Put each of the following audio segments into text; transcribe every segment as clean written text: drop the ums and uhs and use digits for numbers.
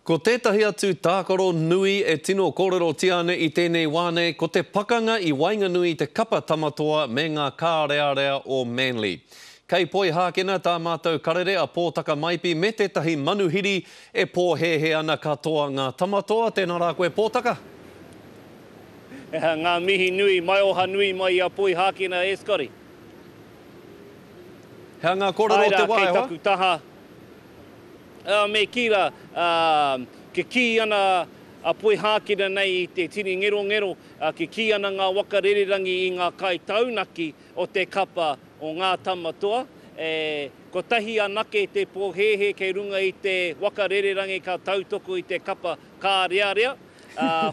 Ko tētahi atu tākaro nui e tino kōrerotia ana i tēnei wā nei, ko te pakanga i waenganui i te kapa Tamatoa me ngā kārearea o Manly. Kei Poihākena tā mātou karere a Pōtaka Maipi me tētahi manuhiri e pōhēhē ana katoa ngā Tamatoa. Tēnā rā koe Pōtaka. Ngā mihi nui, maioha nui mai i a Poihākena e Scotty. He aha ngā kōrero o te wā e hoa? Āe rā, kei taku taha. Me kī rā, kikī ana a Poihākena nei i te tini ngerongero, kikī ana ngā waka rererangi i ngā kaitaunaki o te kapa o Ngā Tama Toa. Kotahi anake te pōhēhē kei runga i te waka rererangi ka tautoko i te kapa kārearea.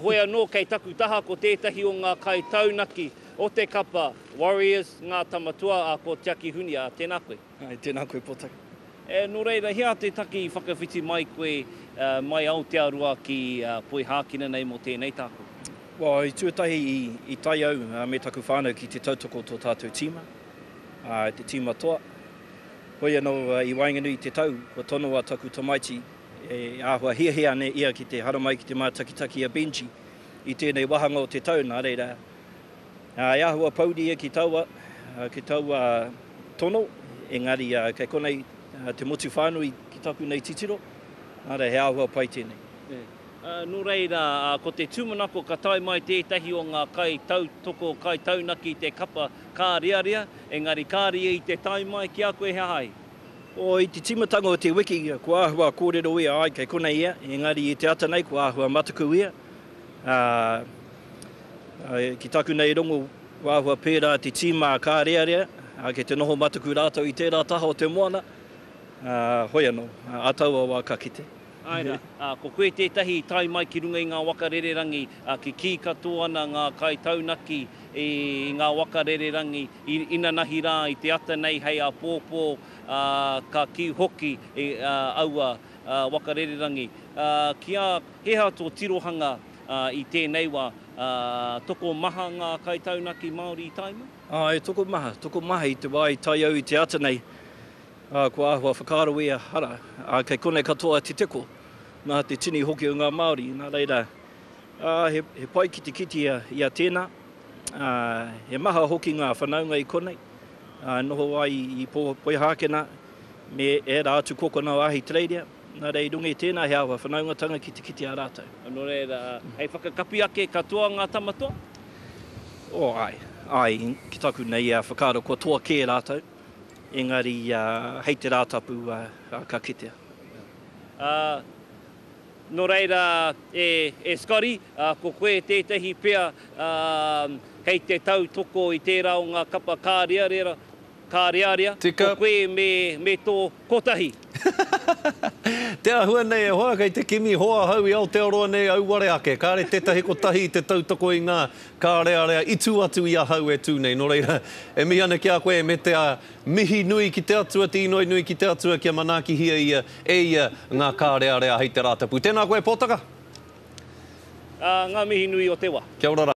Hoi anō kei taku taha ko tētahi o ngā kaitaunaki o te kapa Warriors, Ngā Tama Toa, ko Tiaki Hunia. Tēnā koe. Tēnā koe Pōtaka. E, nō reira, he aha te take i whakawhiti mai koe mai Aotearoa ki Poihākena nei mō tēnei tākaro? Well, i tuatahi i tae au me taku whānau ki te tautoko tō tātou tīma, te tīma toa. Hoi anō i waenganui i te tau, kua tonoa taku tamaiti e āhua hiahia ana ia ki te haramai ki te mātakitaki a Benji i tēnei wāhanga o te tau, nā reira, E āhua pouri ia ki taua, ki taua tono, engari kei konei te motu whānui ki taku nei titiro, nā reira he āhua pai tēnei. Nō reira, ko te tūmanako ka tae mai tētahi o ngā kaitautoko, kaitaunaki i te kapa kārearea, engari kāre ia i te tae mai ki a koe he aha ai? Oh, i te tīmatanga o te wiki, kua āhua kōrero ia, āe, kei konei ia, engari i te ata nei kua āhua mataku ia, ā, Ki taku nei rongo, kua āhua pērā te tīma a Kārearea, kei te noho mataku rātou i tērā taha o te moana, hoi anō, ā taua wā ka kite. Āe rā, ko koe tētahi i tae mai ki runga i ngā waka rererangi, kikī katoa ana ngā kaitaunaki i ngā waka rererangi inanahi rā i te ata nei hei āpōpō, ka kī hoki aua waka rererangi. Ki a, he aha tō tirohanga I tēnei wā, tokomaha ngā kaitaunaki Māori i tae mai? Āe, tokomaha, tokomaha i te wā i tae au i te ata nei, ā, kua āhua whakaaro ia, ara, ā, kei konei katoa te teko, nā te tini hoki o ngā Māori, nā reira, ā, he, he pai ki te kite i a, i a tēnā, ā, he maha hoki ngā whanaunga i konei, ā, noho ai i Poihākena me ērā atu kokona o Ahitereiria. Nā reira, i runga i tēnā, he āhua whanaungatanga ki te kite a rātou. Nō reira, hei whakakapi ake, katoa ngā tama toa? Oh, āe, āe, ki taku nei whakaaro kua toa kē rātou, engari hei te Rātapu ka kitea. Ā, nō reira, e, e Scotty, ko koe tētahi pea kei te tautoko i tērā o ngā kapa kārearea, Kārearea, Tika. ko koe me, me tō kotahi. Te āhua nei e hoa, kei te kimi hoa ahau i Aotearoa nei auare ake. Kāre tētahi kotahi i te tautoko i ngā kārearea i tū atu i ahau e tū nei. Nō reira, e mihi ana ki a koe me te mihi nui ki te Atua, te inoi nui ki te Atua kia manaakihia ia e ia ngā kārearea hei te Rātapu. Tēnā koe Pōtaka. Ā, ngā mihi nui o te wā. Kia ora rā.